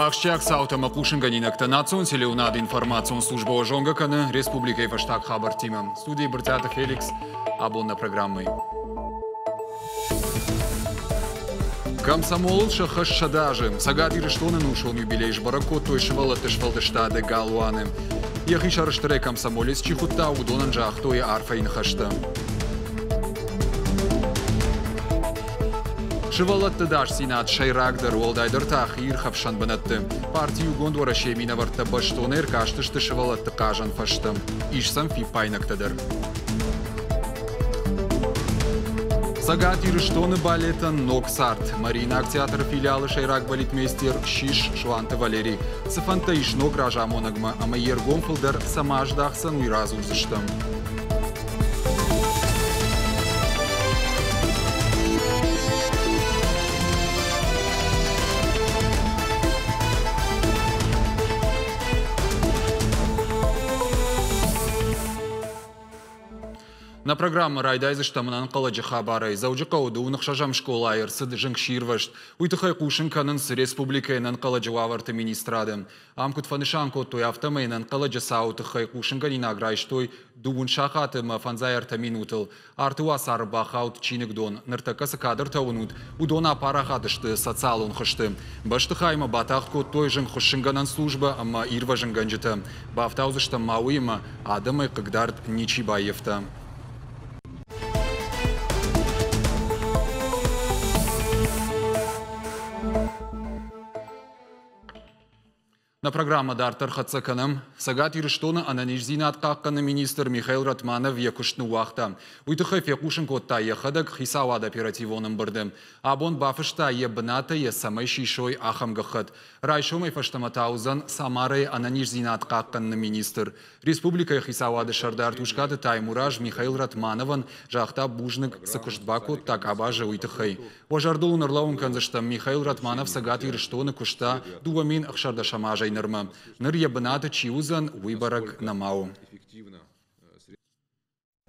Ахсджиаг цаутӕ ӕмӕ хъусынгӕнинӕгтӕ национ телеуынады информацион службӕ зонгӕ кӕны республикӕйы фӕстаг хабӕрттимӕ. Студийы Брытъиаты Феликс абон нӕ программӕйы. Комсомолыл сӕххӕст 100 азы. Цӕгат Ирыстоны нусон юбилей сбӕрӕг кодтой сывӕллӕтты сфӕлдыстады галуаны. Йӕхи сӕрыстырӕй комсомолец чи хуыдта, уыдонӕн загътой арфӕйы ныхӕстӕ. Сывӕллӕтты дасдзинад сӕйрагдӕр, уӕлдайдӕр та хиирхӕфсӕн бынӕтты. Парти Иугонд Уӕрӕсейы минӕвӕрттӕ бӕстонӕй ӕркастысты сывӕллӕтты хъазӕн фӕзтӕм. Ис сӕм фиппаинӕгтӕ дӕр. Цӕгат Ирыстоны балетӕн ног цард. Мариинаг театры филиалы сӕйраг балетмейстер ссис Суанты Валерий. Цы фӕндтӕ ис ног разамонӕгмӕ ӕмӕ йе ргом фылдӕр цӕмӕ аздахдзӕн, уый радзурдзыстӕм. Нӕ программӕ райдайдзыстӕм ӕнӕнхъӕлӕджы хабарӕй. Дзӕуджыхъӕуы дыууын ӕхсӕзӕм скъолайы ӕрцыд зынгсирвӕзт. Уый тыххӕй хъусын кӕнынц республикӕйы ӕнӕнхъӕлӕджы уавӕрты министрады. Ам куыд фӕнысан кодтой, афтӕмӕй ӕнӕнхъӕлӕджы цауы тыххӕй хъусынгӕнинаг райстой дыууын сахаты ӕмӕ 53 минутыл. Арты уацары бахауд чиныгдон. Ныртӕккӕ цы кадртӕ уынут, уыдон апарахат сты социалон хызты. Бӕстыхаймӕ батагъд кодтой зынгхуыссынгӕнӕн службӕ ӕмӕ ирвӕзынгӕнджытӕ. Бафтаудзыстӕм ма уыимӕ, адӕмӕй хъыгдард ничи баййӕфта. Нӕ программӕ дарддӕр хӕццӕ кӕнӕм. Цӕгат Ирыстоны ӕнӕниздзинад хъахъхъӕны министр Михаил Ратманов йӕ куыст ныууагъта. Уый тыххӕй фехъусын кодта йӕхӕдӕг хицауады оперативон ӕмбырды. Абон бафыста йӕ бынатӕй йӕ цӕмӕй сисой, ахӕм гӕххӕтт. Райсомӕй фӕстӕмӕ та уыдзӕн Самарӕйы ӕнӕниздзинад хъахъхъӕныны министр. Республикӕйы хицауады сӕрдар Тускъаты Таймураз Михаил Ратмановӕн загъта бузныг, цы куыст бакодта къабазы, уый тыххӕй. Уӕ зӕрдыл уын ӕрлӕууын кӕндзыстӕм, Михаил Ратманов Цӕгат Ирыстоны куыста 2016 азӕй нырмӕ. Ныр йӕ бынаты чи уыдзӕн, уый бӕрӕг нӕма у.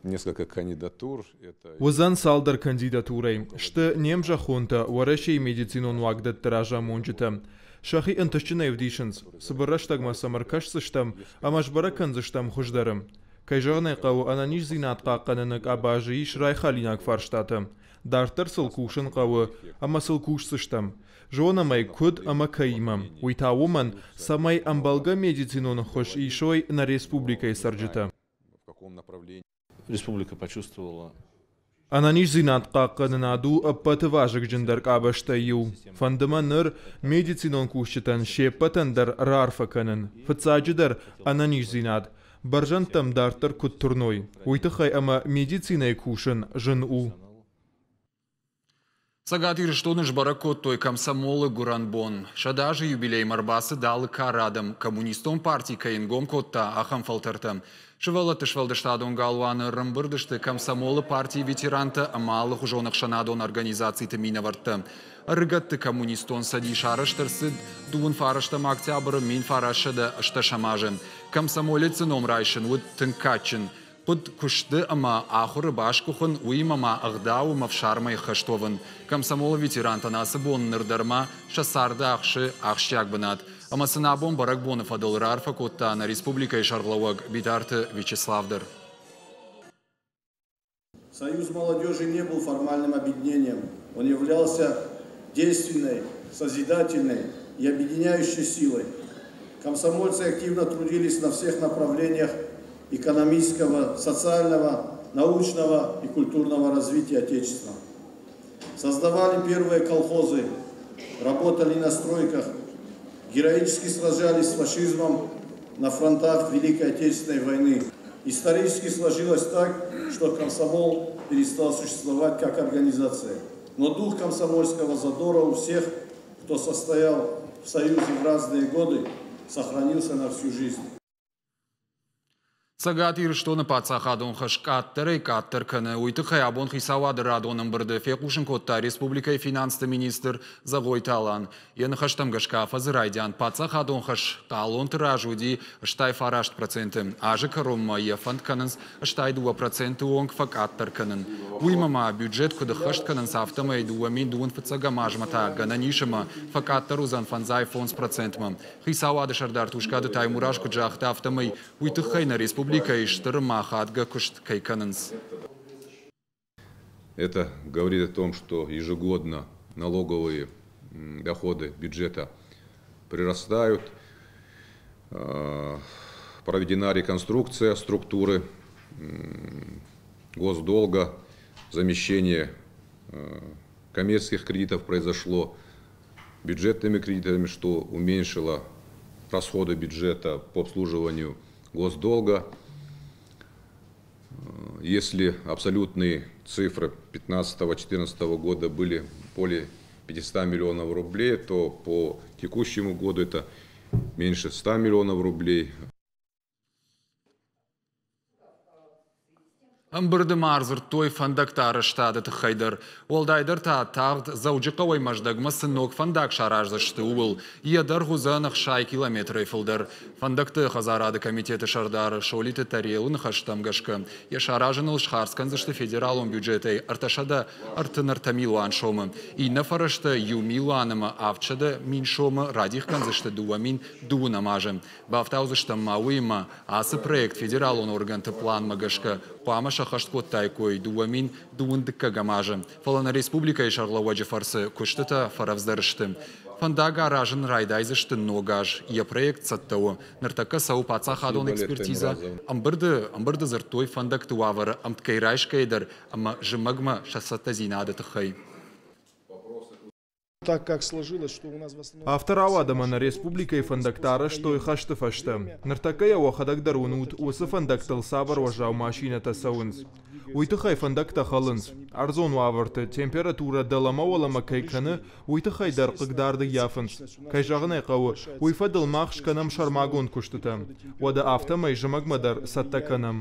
Несколько кандидатур. Уыдзӕн цалдӕр кандидатурӕйы. Сты не мзӕххонтӕ, Уӕрӕсейы медицинон уагдӕтты разамонджытӕ. Сӕхи ӕнтыстджынӕй ӕвдисынц. Цыбыр рӕстӕгмӕ сӕм ӕркӕсдзыстӕм ӕмӕ сбӕрӕг кӕндзыстӕм хуыздӕры. Кӕй зӕгъын ӕй хъӕуы, ӕнӕниздзинад хъахъхъӕныны къабазы ис райхалинаг фарстатӕ. Дарддӕр сыл кусын хъӕуы ӕмӕ сыл кусдзыстӕм. Зонӕм ӕй, куыд ӕмӕ кӕимӕ. Уый та уымӕн, цӕмӕй ӕмбӕлгӕ медицинон ӕххуыс исой нӕ республикӕйы цӕрджытӕ. Республика почувствовала. Ӕнӕниздзинад хъахъхъӕнынад у ӕппӕты вазыгджындӕр къабӕзтӕй иу. Фӕнды мӕ ныр медицинон кусджытӕн се ппӕтӕн дӕр раарфӕ кӕнын. Фыццаджыдӕр, ӕнӕниздзинад. Бӕрзӕндтӕм дарддӕр куыд тырной, уый тыххӕй ӕмӕ медицинӕйы кусын зын у. Цӕгат Ирыстоны сбӕрӕг кодтой комсомолы гуырӕн бон. 100 азы юбилеймӕ ӕрбацыд алы кары адӕм, коммунистон парти кӕй ӕнгом кодта, ахӕм фӕлтӕртӕ. Сывӕллӕтты сфӕлдыстадон галуаны ӕрӕмбырд сты комсомолы партийы ветерантӕ ӕмӕ алыхуызон ӕхсӕнадон организациты минӕвӕрттӕ. Ӕрыгӕтты коммунистон цӕдис арӕзт ӕрцыд дыууын фарӕстӕм октябры 1980 азы. Комсомолецы ном райсын уыд тынг кадджын. Хъуыд куысты ӕмӕ ахуыры басгуыхын, уыимӕ ма ӕгъдау ӕмӕ ӕфсармӕй хӕст уӕвын. Комсомолы ветерантӕн ацы бон ныр дӕр ма сӕ царды ахсы ахсджиаг бынат. Ӕмӕ сын абон бӕрӕгбоны фӕдыл раарфӕ кодта нӕ республикӕйы сӕргълӕууӕг Битарты Вячеслав дӕр. Союз молодежи не был формальным объединением. Он являлся действенной, созидательной и объединяющей силой. Комсомольцы активно трудились на всех направлениях экономического, социального, научного и культурного развития Отечества. Создавали первые колхозы, работали на стройках, героически сражались с фашизмом на фронтах Великой Отечественной войны. Исторически сложилось так, что комсомол перестал существовать как организация. Но дух комсомольского задора у всех, кто состоял в Союзе в разные годы, сохранился на всю жизнь. Цӕгат Ирыстоны паддзахадон хӕс къаддӕрӕй-къаддӕр кӕны. Уый тыххӕй абон хицауады радон ӕмбырды фехъусын кодта республикӕйы финансты министр Зӕгъойты Алан. Йӕ ныхӕстӕм гӕсгӕ афӕдзы райдиан паддзахадон хӕс хъалонты раз уыди 89%. Азы кӕронмӕ йӕ фӕнд кӕнынц 62% онг фӕкъаддӕр кӕнын. Уыимӕ ма бюджет куыд ӕххӕст кӕнынц, афтӕмӕй 2025 азмӕ та гӕнӕн ис ӕмӕ фӕкъаддӕр уыдзӕн 55%-мӕ. Хицауады сӕрдар Тускъаты Таймураз куыд загъта, афтӕмӕй уый тыххӕй нӕ республикӕйы стыр ӕмӕ ахадгӕ куыст кӕй кӕнынц. Это говорит о том, что ежегодно налоговые доходы бюджета прирастают. Проведена реконструкция структуры госдолга, замещение коммерческих кредитов произошло бюджетными кредитами, что уменьшило расходы бюджета по обслуживанию госдолга. Если абсолютные цифры 2015-2014 года были более 500 миллионов рублей, то по текущему году это меньше 100 миллионов рублей. Ӕмбырды ма ӕрдзырдтой фӕндӕгты арӕзтады тыххӕй дӕр. Уӕлдайдӕр та тагъд Дзӕуджыхъӕуӕй Мӕздӕгмӕ цы ног фӕндаг сараздзысты, ууыл. Йӕ дӕргъ уыдзӕн 60 километрӕй фылдӕр. Фӕндӕгты хӕдзарады комитеты сӕрдар Солиты Тариелы ныхӕстӕм гӕсгӕ, йӕ саразыныл схардз кӕндзысты федералон бюджетӕй 333 милуан сомы. Иннӕ фӕрӕзтӕ 1 милуан ӕмӕ 700 мин сомы радих кӕндзысты 2020 азы. Бафтаудзыстӕм ма уыимӕ, ацы проект федералон оргӕнты планмӕ гӕсгӕ хъуамӕ сӕххӕст кодтаиккой 2021 азы. Фӕлӕ нӕ республикӕйы сӕргълӕууӕджы фӕрцы куыстытӕ фӕрӕвдздӕр сты. Фӕндаг аразын райдайдзысты ног аз. Йӕ проект цӕттӕ у. Ныртӕккӕ цӕуы паддзахадон экспертизӕ. Ӕмбырды ӕмбырды дзырдтой фӕндӕгты уавӕры ӕмткӕй райсгӕйӕ дӕр ӕмӕ зымӕгмӕ сӕ цӕттӕдзинады тыххӕй. Афтӕ рауад, ӕмӕ нӕ республикӕйы фӕндӕгтӕ арӕзтой хӕсты фӕстӕ. Ныртӕккӕ йӕ уӕхӕдӕг дӕр уынут, уыцы фӕндӕгтыл цавӕр уӕззау машинӕтӕ цӕуынц. Уый тыххӕй фӕндӕгтӕ хӕлынц. Ӕрдзон уавӕрты температурӕ дӕлӕмӕ-уӕлӕмӕ кӕй кӕны, уый тыххӕй дӕр хъыгдард ӕййафынц. Кӕй зӕгъын ӕй хъӕуы, уый фӕдыл мах скӕнӕм сӕрмагонд куыстытӕ. Уӕдӕ афтӕмӕй зымӕгмӕ дӕр цӕттӕ кӕнӕм.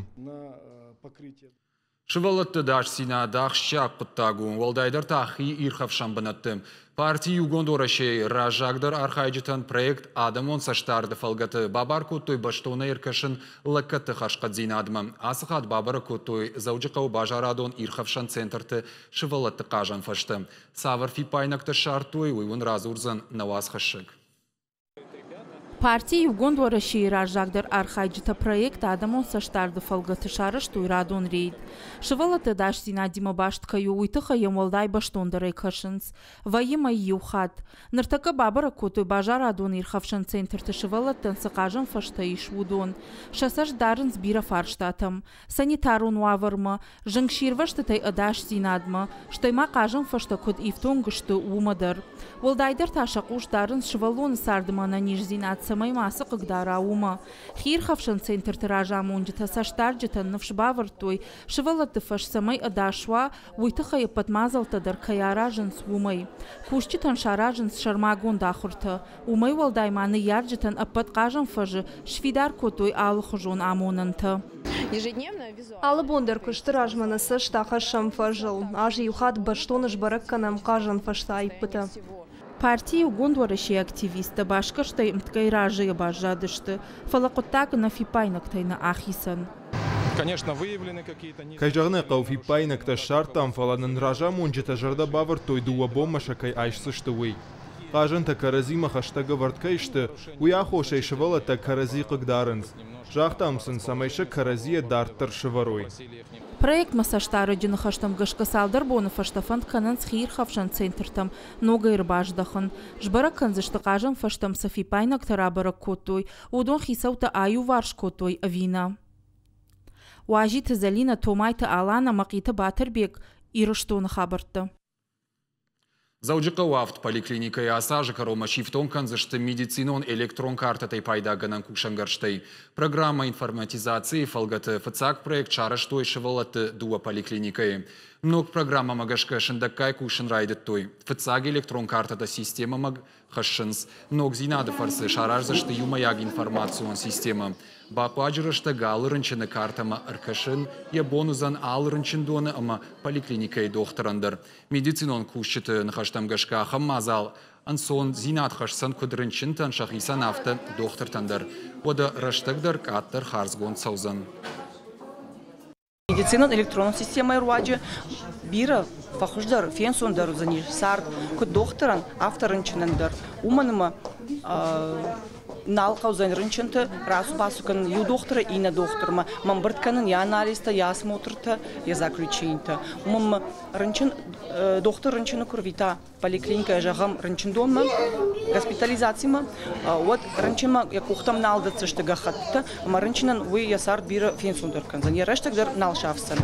Сывӕллӕтты ӕдасдзинад ахсджиаг хъуыддаг у, уӕлдайдӕр та хи ирхӕфсӕн бынӕтты. Парти Иугонд Уӕрӕсейы раззагдӕр архайджытӕн проект Адӕмон цӕстдарды фӕлгӕты бабар кодтой бӕстонӕй ӕркӕсын лӕггӕдты хӕрзхъӕддзинадмӕ. Ацы хатт бабӕрӕг кодтой Дзӕуджыхъӕуы базарадон ирхӕфсӕн центрты сывӕллӕтты хъазӕн фӕзтӕ. Цавӕр фиппаинӕгтӕ ссардтой, уый уын радзурдзӕн нӕ уацхӕссӕг. Парти Иугонд Уӕрӕсейы раззагдӕр архайджытӕ проект Адӕмон цӕстдарды фӕлгӕты сарӕзтой радон рейд. Сывӕллӕтты ӕдасдзинадимӕ баст кӕй у, уый тыххӕй йӕм уӕлдай бӕстондӕрӕй кӕсынц. Вӕййы мӕй иу хатт. Ныртӕккӕ бабӕрӕг кодтой базарадон ирхӕфсӕн центрты сывӕллӕттӕн цы хъазӕн фӕзтӕ ис, уыдон. Сӕ цӕст дарынц бирӕ фарстатӕм. Санитарон уавӕрмӕ, зынгсирвӕзтытӕй ӕдасдзинадмӕ, стӕй ма хъазӕн фӕзтӕ куыд ифтонг сты, уымӕ дӕр. Уӕлдайдӕр та сӕ хъус дарынц сывӕллоны цардмӕ ӕнӕниздзинад цӕмӕй мацы хъыгдара, уымӕ. Хиирхӕфсӕн центрты разамонджытӕ цӕстдарджытӕн ныфс бавӕрдтой, сывӕллӕтты фӕз цӕмӕй ӕдас уа, уый тыххӕй ӕппӕт мадзӕлттӕ дӕр кӕй аразынц, уымӕй. Кусджытӕн саразынц сӕрмагонд ахуыртӕ. Уымӕй уӕлдай ма ныййарджытӕн ӕппӕт хъазӕн фӕзы сфидар кодтой алыхуызон амонӕнтӕ. Алы бон дӕр куысты размӕ нӕ цӕст ахӕссӕм фӕзыл. Азы иу хатт бӕстон сбӕрӕг кӕнӕм хъазӕн фӕзты аиппытӕ. Парти Иугонд Уӕрӕсейы активисттӕ басгӕрстӕй ӕмткӕй разыйӕ баззадысты, фӕлӕ хъуыддаг ӕнӕфиппаинӕгтӕй нӕ ахицӕн. Кӕй зӕгъын ӕй хъӕуы, фиппаинӕгтӕ ссардтам, фӕлӕ нын разамонджытӕ зӕрдӕ бавӕрдтой, дыууӕ бонмӕ сӕ кӕй айсдзысты, уый. Хъазӕнтӕ кӕрӕдзимӕ хӕстӕг ӕвӕрд кӕй сты, уый аххосӕй сывӕллӕттӕ кӕрӕдзи хъыгдарынц. Загътам сын, цӕмӕй сӕ кӕрӕдзийӕ дарддӕр сывӕрой. Проектмӕ цӕстдарӕджы ныхӕстӕм гӕсгӕ цалдӕр боны фӕстӕ фӕнд кӕнынц хиирхӕфсӕн центртӕм ногӕй ӕрбаздӕхын. Сбӕрӕг кӕндзысты хъазӕн фӕзтӕм цы фиппаинӕгтӕ рабӕрӕг кодтой, уыдон хицӕуттӕ аиуварс кодтой ӕви нӕ. Уазиты Зӕлинӕ, Томайты Алан ӕмӕ Хъиты Батырбег, Ирыстоны хабӕрттӕ. Дзӕуджыхъӕуы авд поликлиникӕйы ацы азы кӕронмӕ сифтонг кӕндзысты медицинон электрон картӕтӕй пайдагӕнӕн кусӕнгӕрзтӕй. Программӕ информатизацийы фӕлгӕты фыццаг проект сарӕзтой сывӕллӕтты дыууӕ поликлиникӕйы. Ног программӕмӕ гӕсгӕ сындӕггай кусын райдыдтой. Фыццаг электрон картӕтӕ системӕмӕ хӕссынц. Ногдзинады фӕрцы сараздзысты иумӕйаг информацион системӕ. Бахъуаджы рӕстӕг алы рынчыны картӕмӕ ӕркӕсын йӕ бон уыдзӕн алы рынчындоны ӕмӕ поликлиникӕйы дохтырӕн дӕр. Медицинон кусджыты ныхӕстӕм гӕсгӕ ахӕм мадзал ӕнцондзинад хӕсдзӕн куыд рынчынтӕн сӕхицӕн, афтӕ дохтыртӕн дӕр. Уӕдӕ рӕстӕг дӕр къаддӕр хардзгонд цӕудзӕн. Медицинон электронон системӕйы руаджы бирӕ фӕхуыздӕр, фенцондӕр уыдзӕни цард куыд дохтырӕн, афтӕ рынчынӕн дӕр. Уымӕн ӕмӕ нал хъӕудзӕн рынчынты рацу-бацу кӕнын иу дохтыры иннӕ дохтырмӕ, мӕмбырд кӕнын йӕ анализтӕ, йӕ осмотртӕ, йӕ заключенийтӕ. Уымӕн ӕмӕ рынчын, дохтыр рынчыны куы рвита поликлиникӕйӕ, зӕгъӕм, рынчындонмӕ, госпитализацимӕ, уӕд рынчынмӕ йӕ къухтӕм нал дӕтдзысты гӕххӕттытӕ, ӕмӕ рынчынӕн уый йӕ цард бирӕ фенцондӕр кӕндзӕн, йӕ рӕстӕг дӕр нал сафдзӕн.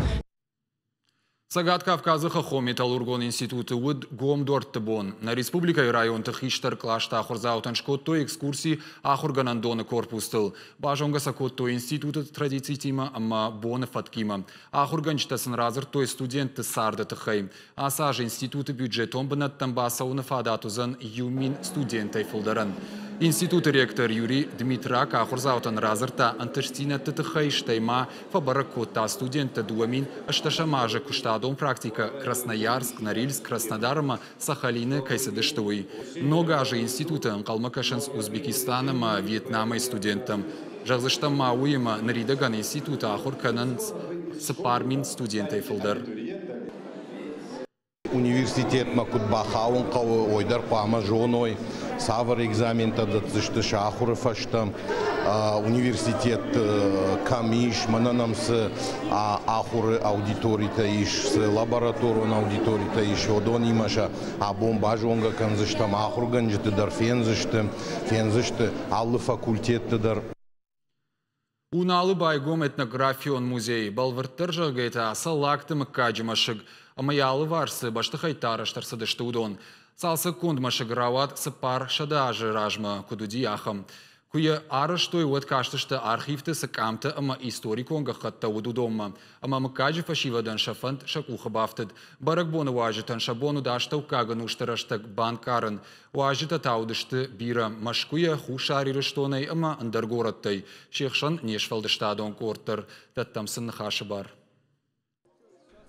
Цӕгат Кавказы хӕххон-металлургон институты уыд гом дуӕртты бон. Нӕ республикӕйы районты хистӕр кълӕсты ахуырдзаутӕн скодтой экскурси ахуыргӕнӕндоны корпустыл. Базонгӕ сӕ кодтой институты традицитимӕ ӕмӕ боны фӕткимӕ. Ахуыргӕнджытӕ сын радзырдтой студентты царды тыххӕй. Ацы аз институты бюджетон бынӕттӕм бацӕуыны фадат уыдзӕн 1000 студентӕй фылдӕрӕн. Институты ректор Юрий Дмитрак ахуырдзаутӕн радзырдта ӕнтыстдзинӕдты тыххӕй, стӕй ма фӕбӕрӕг кодта студенттӕ 2008 азы куыстадон практикӕ Красноярск, Норильск, Краснодар ӕмӕ Сахалины кӕй цыдысты, уый. Ног азы институты ӕнхъӕлмӕ кӕсынц Узбекистан ӕмӕ Вьетнамӕй студенттӕм. Зӕгъдзыстӕм ма уыимӕ, ныридӕгӕн институты ахуыр кӕнынц 4000 студентӕй фылдӕр. Университетмӕ куыд бахауын хъӕуы, уый дӕр хъуамӕ зоной, цавӕр экзаментӕ дӕтдзысты сӕ ахуыры фӕстӕ. Университет кӕм ис, мӕнӕ нӕм цы ахуыры аудиторитӕ ис, цы лабораторон аудиторитӕ ис, уыдонимӕ сӕ абон базонгӕ кӕндзыстӕм, ахуыргӕнджыты дӕр фендзысты, фендзысты алы факультетты дӕр. Уналы байгом этнографион музей. Бӕлвырддӕр зӕгъгӕ та Цӕллагты мыггаджы мӕсыг ӕмӕ йӕ алыварс цы бӕстыхӕйттӕ арӕзт ӕрцыдысты, уыдон. Цалцӕггонд мӕсыг рауад 400 азы размӕ куыд уыди, ахӕм. Куы йӕ арӕзтой, уӕд кастысты архивты цы къамтӕ ӕмӕ историкон гӕххӕттӕ уыд, уыдонмӕ. Ӕмӕ мыггаджы фӕсивӕдӕн сӕ фӕнд сӕ къухы бафтыд. Бӕрӕгбоны уазджытӕн сӕ бон уыд астӕуккаг ӕнусты рӕстӕг банкъарын. Уазджытӕ та уыдысты бирӕ Мӕскуыйӕ, Хуссар Ирыстонӕй ӕмӕ ӕндӕр горӕттӕй. Се хсӕн не сфӕлдыстадон къорд дӕр. Дӕттӕм сын ныхасы бар.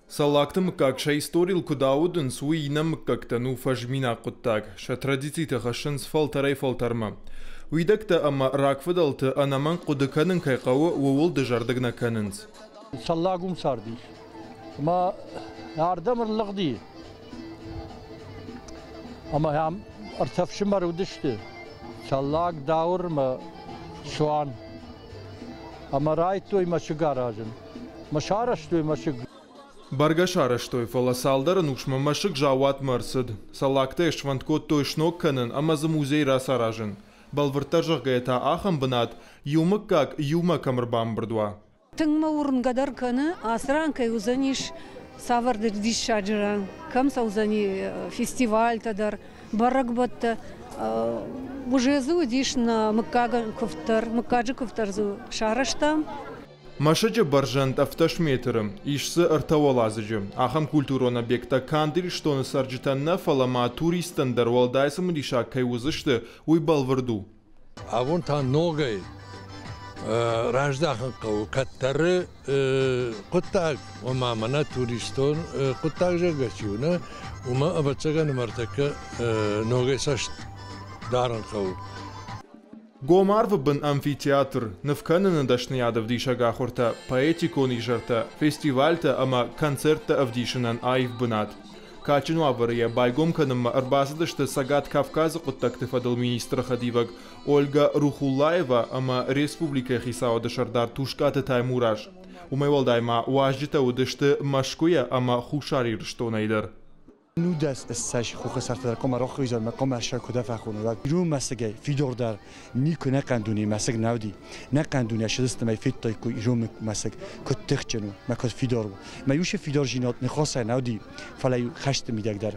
Цӕллагты мыггаг сӕ историйыл куыд аудынц, уый иннӕ мыггӕгтӕн у фӕзминаг хъуыддаг. Сӕ традицитӕ хӕссынц фӕлтӕрӕй-фӕлтӕрмӕ. Уидӕгтӕ ӕмӕ рагфыдӕлты ӕнӕмӕнг хъуыды кӕнын кӕй хъӕуы, ууыл дызӕрдыг нӕ кӕнынц. Цӕллаг уым цардис. Ӕмӕ ардӕм ӕрлыгъди. Ӕмӕ ам ӕртӕ фсымӕр уыдысты. Цӕллаг, Дауыр ӕмӕ Суан. Ӕмӕ райдтой мӕсыг аразын. Мӕ сарӕзтой мӕсыг. Бӕргӕ сарӕзтой, фӕлӕ цалдӕр ӕнусмӕ мӕсыг заууатмӕ ӕрцыд. Цӕллагтӕ сфӕнд кодтой сног кӕнын ӕмӕ дзы музей рацаразын. Бӕлвырддӕр зӕгъгӕйӕ та ахӕм бынат, иу мыггаг иумӕ кӕм ӕрбамбырд уа. Тынг мӕ уырнгӕ дӕр кӕны, ацы ран кӕй уыдзӕнис цавӕрдӕр диссаджы ран, кӕм цӕудзӕни фестивальтӕ дӕр, бӕрӕгбӕттӕ. Уже дзы уыдис нӕ мыггагӕн куывд дӕр, мыггаджы куывд дӕр дзы сарӕзтам. Мӕсыджы бӕрзӕнд 17 метры, ис дзы ӕртӕ уӕладзыджы. Ахӕм культурон объекттӕ канд Ирыстоны цӕрджытӕн нӕ, фӕлӕ ма туристтӕн дӕр уӕлдай цымыдисаг кӕй уыдзысты, уый бӕлвырд у. Абон та ногӕй раздахын хъӕуы кӕддӕры хъуыддаг, ома мӕнӕ туристон хъуыддаг зӕгъгӕ чи у, нӕ, уымӕ ӕвӕццӕгӕн ӕмӕ ногӕй цӕст дарын хъӕуы. Гом арвы бын амфитеатр, ныв кӕныны дӕсныйад ӕвдисӕг ахуыртӕ, поэтикон изӕртӕ, фестивальтӕ ӕмӕ концерттӕ ӕвдисынӕн аив бынат. Кадджын уавӕры йӕ байгом кӕнынмӕ ӕрбацыдысты Цӕгат Кавказы хъуыддӕгты фӕдыл министры хӕдивӕг Ольга Рухуллаева ӕмӕ республикӕйы хицауады сӕрдар Тускъаты Таймураз. Уымӕй уӕлдай ма уазджытӕ уыдысты Мӕскуыйӕ ӕмӕ Хуссар Ирыстонӕй дӕр. 19 ссӕдз хохы сӕрты дӕр хъуамӕ рохизӕнмӕ хъуамӕ сӕ куыд фӕхоной, уӕд ирон мӕсыгӕй фидордӕр никуы нӕ хъӕн дуне мӕсыг нӕ уыди. Нӕ хъӕн дуне сыдыстӕмӕй федтаиккой ирон мӕсыг куыд тыхджын у, мӕ куыд фидар у. Мӕ иусы фидарзинад ныхасӕй нӕ уыди, фӕлӕ-иу хӕсты мидӕг дӕр.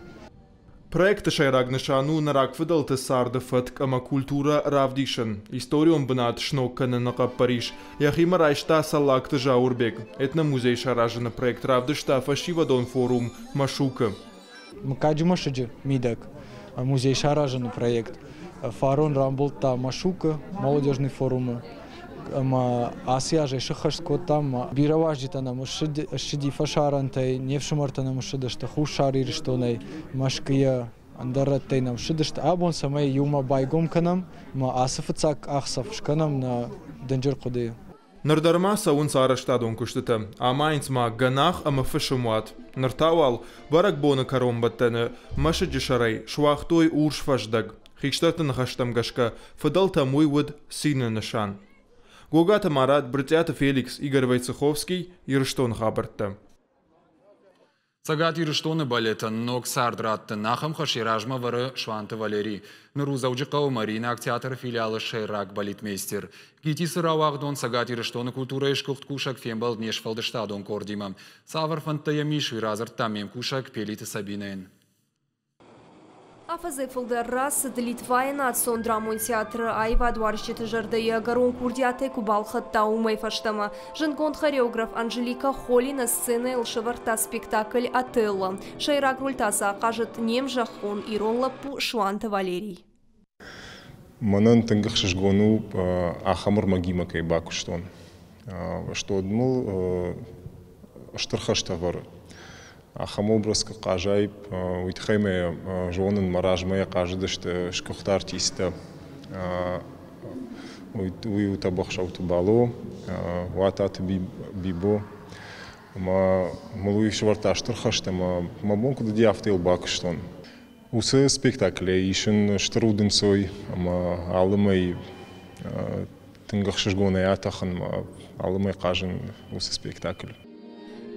Проекты сӕйраг нысан у нӕ рагфыдӕлты царды фӕтк ӕмӕ культурӕ равдисын. Историон бынат сног кӕныны хъӕппӕрис йӕхимӕ райста Цӕллагты Зауырбег. Этномузей саразыны проект равдыста фӕсивӕдон форум Машукы. Мыггаджы мӕсыджы мидӕг музей саразыны проект фарон рамбылдта Машукы молодежный форумы ӕмӕ ацы азӕй сыххӕст кодтам. Бирӕ уазджытӕ нӕм ссыди фӕсарӕнтӕй, не фсымӕртӕ нӕм ссыдысты Хуссар Ирыстонӕй, Мӕскуыйӕ, ӕндӕр рӕттӕй нӕм ссыдысты. Абон цӕмӕй иумӕ байгом кӕнӕм ӕмӕ ацы фыццаг къахдзӕф скӕнӕм нӕ дынджыр хъуыдыйы. Ныр дӕр ма цӕуынц арӕзтадон куыстытӕ, амайынц ма гӕнах ӕмӕ фысымуат. Ныр та уал бӕрӕгбоны кӕронбӕттӕны мӕсыджы сӕрӕй суагътой урс фӕздӕг. Хистӕрты ныхӕстӕм гӕсгӕ, фыдӕлтӕм уый уыд цины нысан. Гогаты Марат, Брытъиаты Феликс, Игорь Войцеховский, Ирыстоны хабӕрттӕ. Цӕгат Ирыстоны балетӕн ног цард раттын ахӕм хӕс йӕ размӕ вӕры Суанты Валерий. Ныр у Дзӕуджыхъӕуы Мариинаг театры филиалы сӕйраг балетмейстер. ГИТИС-ы рауагъдон Цӕгат Ирыстоны культурӕйы сгуыхт кусӕг фембӕлд не сфӕлдыстадон къордимӕ. Цавӕр фӕндтӕ йӕм ис, уый радзырдта ме мкусӕг Пелиты Сабинӕйӕн. Афӕдзӕй фылдӕр рацыд, Литвайы национ драмон театры аивадуарзджыты зӕрдӕ йӕ ӕгӕрон курдиатӕй куы балхӕдта, уымӕй фӕстӕмӕ. Зындгонд хореограф Анжелика Холина сценӕйыл сӕвӕрдта спектакль «Отелло». Сӕйраг роль та дзы ахъазыд не мзӕххон ирон лӕппу Суанты Валерий. Мӕнӕн тынг ӕхсызгон у, ахӕм ӕрмӕгимӕ кӕй бакуыстон. Что мыл стыр хӕстӕ ӕвӕры. Ахӕм образ куы хъазай, уый тыххӕй мӕ зонын, мӕ размӕ йӕ хъазыдысты сгуыхт артисттӕ. Уый у Тӕбӕхсӕуты Бало, Уататы Бибо. Ӕмӕ мыл уый сӕвӕрдта стыр хӕстӕ ӕмӕ мӕ бон куыд уыди, афтӕ йыл бакуыстон. Уыцы спектаклӕй исын стыр удӕнцой ӕмӕ алы мӕй тынг ӕхсызгонӕй атӕхын ӕмӕ алы мӕй хъазын уыцы спектакль.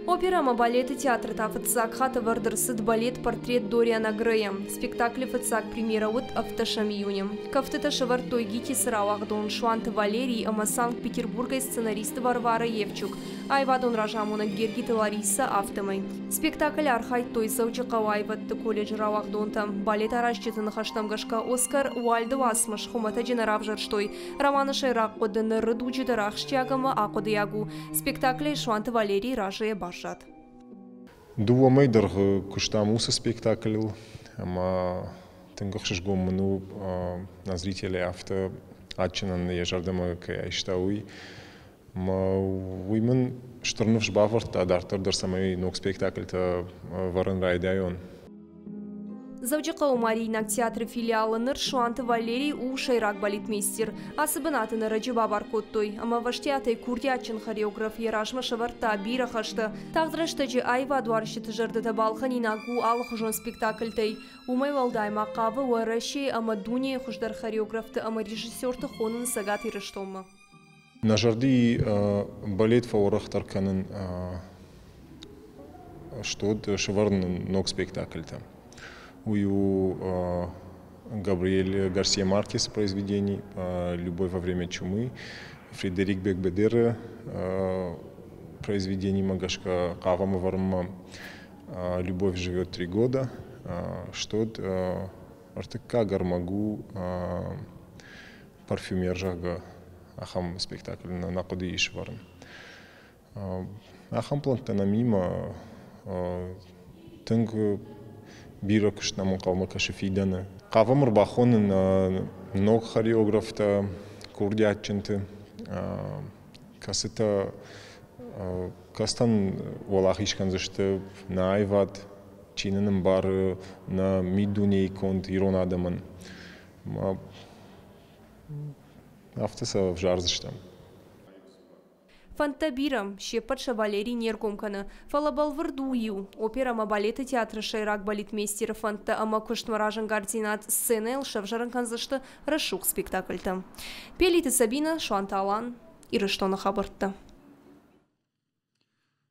Оперӕ ӕмӕ балеты театры та фыццаг хатт ӕвӕрд ӕрцыд балет «Портрет Дориана Грея». Спектаклы фыццаг премьерӕ уыд ӕвддӕсӕм июны. Кӕфтытӕ сӕвӕрдтой ГИТИС-ы рауагъдон Суанты Валерий ӕмӕ Санкт-Петербургӕй сценарист Варвара Евчук. Аивадон разамонӕг Гергиты Ларисӕ, афтӕмӕй. Спектаклы архайдтой Дзӕуджыхъӕуы аивӕдты колледжы рауагъдонтӕ. Балет аразджыты ныхӕстӕм гӕсгӕ Оскар Уальды уацмыс хуымӕтӕджы нӕ равзӕрстой. Романы сӕйраг хъуыды ныры дуджы дӕр ахсджиаг ӕмӕ ахъуыдыйаг у. Спектаклӕй Суанты Валерий разыйӕ баззад. Дыууӕ мӕй дӕргъы куыстам уыцы спектаклыл ӕмӕ тынг ӕхсызгон мын у, нӕ зрителӕй афтӕ адджынӕн йӕ зӕрдӕмӕ кӕй айста, уый. Ӕмӕ уый мын стыр ныфс бавӕрдта дарддӕр дӕр, цӕмӕй ног спектакльтӕ ӕвӕрын райдайон. Дзӕуджыхъӕуы Мариинаг театры филиалы ныр Суанты Валерий у сӕйраг балетмейстер. Ацы бынат ын ӕрӕджы бабар кодтой, ӕмӕ ӕвӕстиатӕй курдиатджын хореограф йӕ размӕ сӕвӕрдта бирӕ хӕстӕ. Тагъд рӕстӕджы аивадуарзджыты зӕрдӕтӕ балхӕнинаг у алыхуызон спектакльтӕй. Уымӕй уӕлдай ма хъавы Уӕрӕсейы ӕмӕ дунейы хуыздӕр хореографты ӕмӕ режиссерты хонын Цӕгат Ирыстонмӕ. Нӕ зӕрди балет фӕуӕрӕхдӕр кӕнын стод сӕвӕрын ног спектакльтӕ. Уый у Габриэль Гарсия Маркесы произведений «Любовь во время чумы», Фредерик Бекбедеры произведенимӕ гӕсгӕ хъавӕм ӕвӕрынмӕ «Любовь живет три года», стод ӕртыккаг ӕрмӕг у парфюмер, зӕгъгӕ, ахӕм спектакль нӕ хъуыдыйы ис ӕвӕрын. Ахӕм плӕнттӕ нӕм имӕ тынг бирӕ куыст нӕм ӕнхъӕлмӕ кӕсы фидӕны. Хъавӕм ӕрбахонын ног хореографтӕ, курдиатджынты, кӕцытӕ кӕцытӕн уӕлахиз кӕндзысты нӕ аивад, чи нын ӕмбары нӕ миддунейы конд ирон адӕмӕн. Афтӕ сӕ ӕвзардзыстӕм. Фӕндтӕ бирӕ, се ппӕт сӕ Валерий не ргом кӕны, фӕлӕ бӕлвырд у иу: оперӕ ӕмӕ балеты театры сӕйраг балетмейстеры фӕндтӕ ӕмӕ куыстмӕ разӕнгарддзинад сценӕйыл сӕвзӕрын кӕндзысты рӕсугъд спектакльтӕ. Пелиты Сабинӕ, Суанты Алан, Ирыстоны хабӕрттӕ.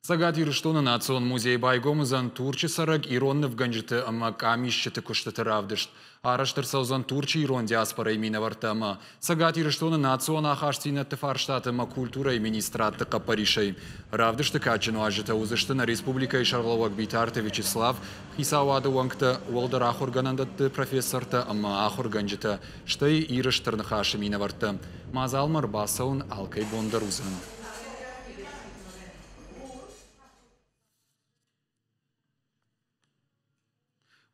Цӕгат Ирыстоны национ музей байгом уыдзӕн Турчы цӕрӕг ирон нывгӕнджыты ӕмӕ къамисджыты куыстыты равдыст. Арӕзт ӕрцӕудзӕн Турчы ирон диаспорӕйы минӕвӕрттӕ ӕмӕ Цӕгат Ирыстоны национ ахастдзинӕдты фарстаты ӕмӕ культурӕйы министрадты хъӕппӕрисӕй. Равдысты кадджын уазджытӕ уыдзысты нӕ республикӕйы сӕргълӕууӕг Битарты Вячеслав, хицауады уӕнгтӕ, уӕлдӕр ахуыргӕнӕндӕтты профессортӕ ӕмӕ ахуыргӕнджытӕ, стӕй Иры Стыр Ныхасы минӕвӕрттӕ. Мадзалмӕ ӕрбацӕуын алкӕй бон дӕр уыдзӕн.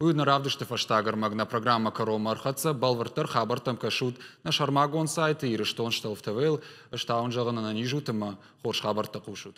Уый нӕ равдысты фӕстаг ӕрмӕг нӕ программӕ кӕронмӕ ӕрхӕццӕ. Бӕлвырддӕр хабӕрттӕм кӕсут нӕ сӕрмагонд сайты Ирыстон Стелф ТВ-йыл. Ӕз та уын зӕгъын ӕнӕниз ут ӕмӕ хорз хабӕрттӕ хъусут.